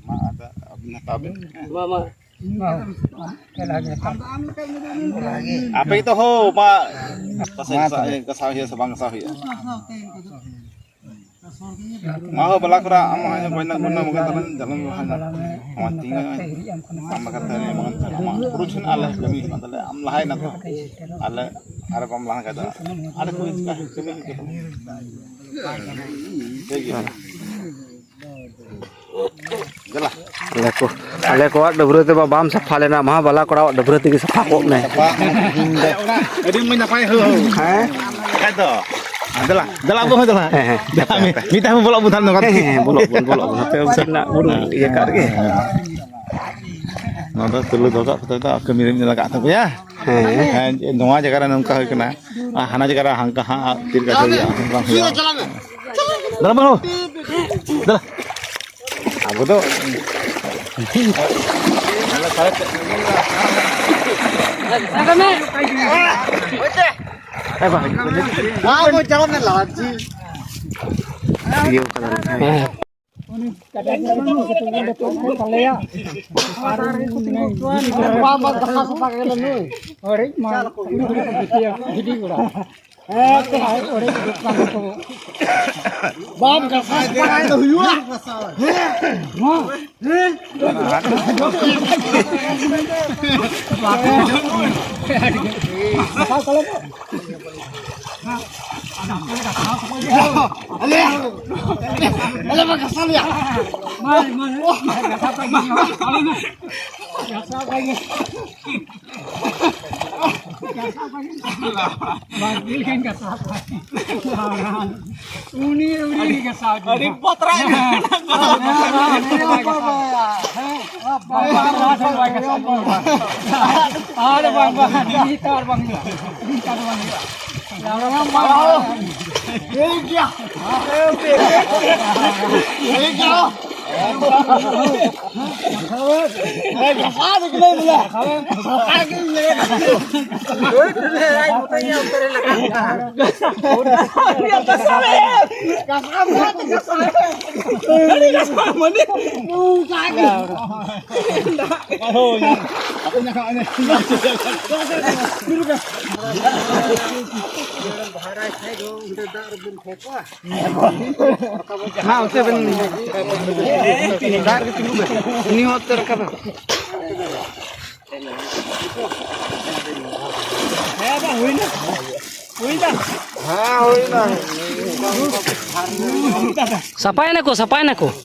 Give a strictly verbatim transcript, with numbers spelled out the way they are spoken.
ᱢᱟ, ᱟᱫᱚ ᱟᱹᱵᱤᱱ ᱦᱟᱛᱟᱣ ᱵᱤᱱ᱾ ᱢᱟ, ᱢᱟ᱾ ᱟᱯᱮ ᱜᱮᱛᱚ ᱦᱳ, ᱢᱟ᱾ ᱯᱟᱥᱮ ᱜᱟᱥᱟᱣ, ᱜᱟᱥᱟᱣ ᱦᱩᱭᱩᱜᱼᱟ ᱥᱮ ᱵᱟᱝ ᱜᱟᱥᱟᱣ ᱦᱩᱭᱩᱜᱼᱟ? ᱢᱟ ᱦᱳ, ᱵᱟᱞᱟ ᱠᱚᱨᱟ, ᱟᱢ ᱦᱚᱸ ᱵᱟᱹᱧ ᱞᱟᱜ ᱜᱩᱱᱟᱹ ᱢᱚᱜᱚᱱ ᱛᱟᱵᱮᱱ, ᱡᱟᱞᱚᱱ ᱵᱟᱠᱷᱟᱱ ᱱᱚᱣᱟ ᱛᱤᱧ ᱟᱢ ᱠᱟᱛᱷᱟ ᱨᱮ ᱢᱚᱜᱚᱱ ᱛᱟᱵᱮᱱ, ᱟᱢᱟᱜ ᱯᱩᱨᱩ ᱴᱷᱮᱱ ᱟᱞᱮ ᱠᱟᱹᱢᱤ ᱦᱩᱭᱩᱜ ᱠᱟᱱ ᱛᱟᱞᱮᱭᱟ, ᱟᱢ ᱞᱟᱦᱟᱭ ᱱᱟ ᱛᱚ, ᱟᱞᱮ ᱟᱨ ᱵᱟᱢ ᱞᱟᱦᱟ ᱠᱷᱟᱡ ᱫᱚ ᱟᱞᱮ ᱠᱚ ᱪᱤᱠᱟ ᱠᱟᱹᱢᱤ ᱦᱩᱭᱩᱜ ᱛᱟᱵᱚᱱᱟ᱾ ᱴᱷᱤᱠ ᱜᱮᱭᱟ᱾ ᱫᱮᱞᱟ᱾ ᱟᱞᱮ ᱠᱚ, ᱟᱞᱮ ᱠᱚᱣᱟᱜ ᱰᱟᱹᱵᱽᱨᱟᱹ ᱛᱮ ᱵᱟᱢ ᱥᱟᱯᱷᱟ ᱞᱮᱱᱟ, ᱢᱟ ᱵᱟᱞᱟ ᱠᱚᱲᱟᱣᱟᱜ ᱰᱟᱹᱵᱽᱨᱟᱹ ᱛᱮᱜᱮ ᱥᱟᱯᱷᱟ ᱠᱚᱜ ᱢᱮ᱾ ᱟᱹᱰᱤ ᱢᱚᱡᱽ ᱱᱟᱯᱟᱭ ᱦᱳ᱾ ᱦᱮᱸ? ᱠᱷᱟᱡ ᱫᱚ᱾ ᱫᱮᱞᱟ, ᱫᱮᱞᱟ ᱟᱵᱚ ᱦᱚᱸ ᱫᱮᱞᱟ᱾ ᱦᱮᱸ, ᱦᱮᱸ᱾ ᱫᱮᱞᱟ, ᱢᱤᱫ ᱫᱷᱟᱣ ᱵᱚᱱ ᱵᱚᱞᱚᱜ ᱵᱚᱱ ᱛᱟᱦᱮᱱ ᱱᱚᱝᱠᱟ᱾ ᱦᱮᱸ, ᱦᱮᱸ, ᱵᱚᱞᱚᱜ ᱵᱚᱱ, ᱵᱚᱞᱚᱜ ᱵᱚᱱ᱾ ᱦᱟᱯᱮ ᱩᱱᱠᱤᱱ ᱨᱮᱱᱟᱜ ᱵᱚᱱ ᱤᱭᱟᱹ ᱠᱟᱜ ᱨᱮᱜᱮ᱾ ᱱᱚᱣᱟ ᱫᱚ ᱛᱩᱞᱟᱹ ᱫᱚᱦᱚ ᱠᱟᱜ ᱠᱷᱟᱹᱛᱤᱨ ᱫᱚ ᱠᱟᱹᱢᱤ ᱨᱮ ᱞᱟᱜᱟᱜ ᱛᱟᱯᱮᱭᱟ᱾ ᱦᱮᱸ᱾ ᱦᱮᱸ, ᱡᱮ ᱱᱚᱣᱟ ᱡᱟᱭᱜᱟ ᱨᱮ ᱱᱚᱝᱠᱟ ᱦᱩᱭ ᱠᱟᱱᱟ, ᱟᱨ ᱦᱟᱱᱟ ᱡᱟᱭᱜᱟ ᱨᱮ ᱦᱟᱱᱠᱟ ᱦᱟᱸᱜ ᱛᱤᱨ ᱠᱟᱴᱟ ᱦᱩᱭᱩᱜᱼᱟ, ᱵᱟᱝ ᱦᱩᱭᱩᱜᱼᱟ᱾ ᱫᱮᱞᱟ ᱵᱟᱹᱵᱩ, ᱫᱮᱞᱟ᱾ ᱟᱵᱚ ᱫᱚ ᱤᱭᱟᱹ ᱠᱟᱱᱟ᱾ ᱵᱟᱝ, ᱵᱟᱝ, ᱜᱟᱥᱟᱣ ᱥᱟᱯᱷᱟ ᱜᱮ ᱞᱟᱹᱞᱩᱭ᱾ ᱦᱚᱲᱤᱡ ᱢᱟ ᱜᱤᱰᱤ ᱜᱚᱲᱟ᱾ ᱦᱮᱸ, ᱛᱚ᱾ ᱟᱨ ᱦᱚᱲᱤᱡ ᱫᱚᱠᱟᱱ ᱠᱚ᱾ ᱵᱟᱝ, ᱜᱟᱥᱟᱣ ᱥᱟᱯᱷᱟ ᱜᱮ ᱦᱩᱭᱩᱜᱼᱟ᱾ ᱦᱮᱸ, ᱢᱟ᱾ ᱦᱮᱸ᱾ ᱜᱟᱥᱟᱣ ᱠᱟᱞᱮ ᱠᱚ᱾ ᱟᱞᱮ, ᱟᱞᱮ ᱢᱟ ᱜᱟᱥᱟᱣ ᱞᱮᱭᱟ᱾ ᱢᱟ, ᱢᱟ, ᱜᱟᱥᱟᱣ ᱠᱟᱜ ᱜᱮ᱾ ᱜᱟᱥᱟᱣ ᱠᱟᱜ ᱜᱮ᱾ ᱵᱟᱨ ᱫᱤᱱ ᱜᱟᱱ ᱜᱟᱥᱟᱣ ᱠᱟᱜ ᱜᱮ᱾ ᱩᱱᱤ, ᱩᱱᱤ ᱜᱟᱥᱟᱣ ᱜᱮ᱾ ᱟᱹᱰᱤ ᱵᱚᱛᱨᱟᱭ ᱜᱮ᱾ ᱟᱨ ᱵᱟᱝ, ᱵᱟᱝ, ᱱᱤᱛ ᱟᱨ ᱵᱟᱝ ᱦᱩᱭᱩᱜᱼᱟ᱾ ᱱᱤᱛ ᱟᱨ ᱵᱟᱝ ᱦᱩᱭᱩᱜᱼᱟ᱾ ᱴᱷᱤᱠ ᱜᱮᱭᱟ᱾ ᱢᱟ ᱚᱱᱛᱮ ᱵᱮᱱ ᱫᱟᱜ ᱨᱮᱜᱮ ᱛᱤᱸᱜᱩ ᱢᱮ᱾ ᱩᱱᱤ ᱦᱚᱸ ᱚᱱᱛᱮ ᱨᱟᱠᱟᱵ ᱢᱮ᱾ ᱦᱮᱸ, ᱦᱩᱭᱱᱟ᱾ ᱦᱮᱸ, ᱦᱩᱭᱱᱟ᱾ ᱥᱟᱯᱷᱟᱭ ᱱᱟᱠᱚ, ᱥᱟᱯᱷᱟᱭ ᱱᱟᱠᱚ᱾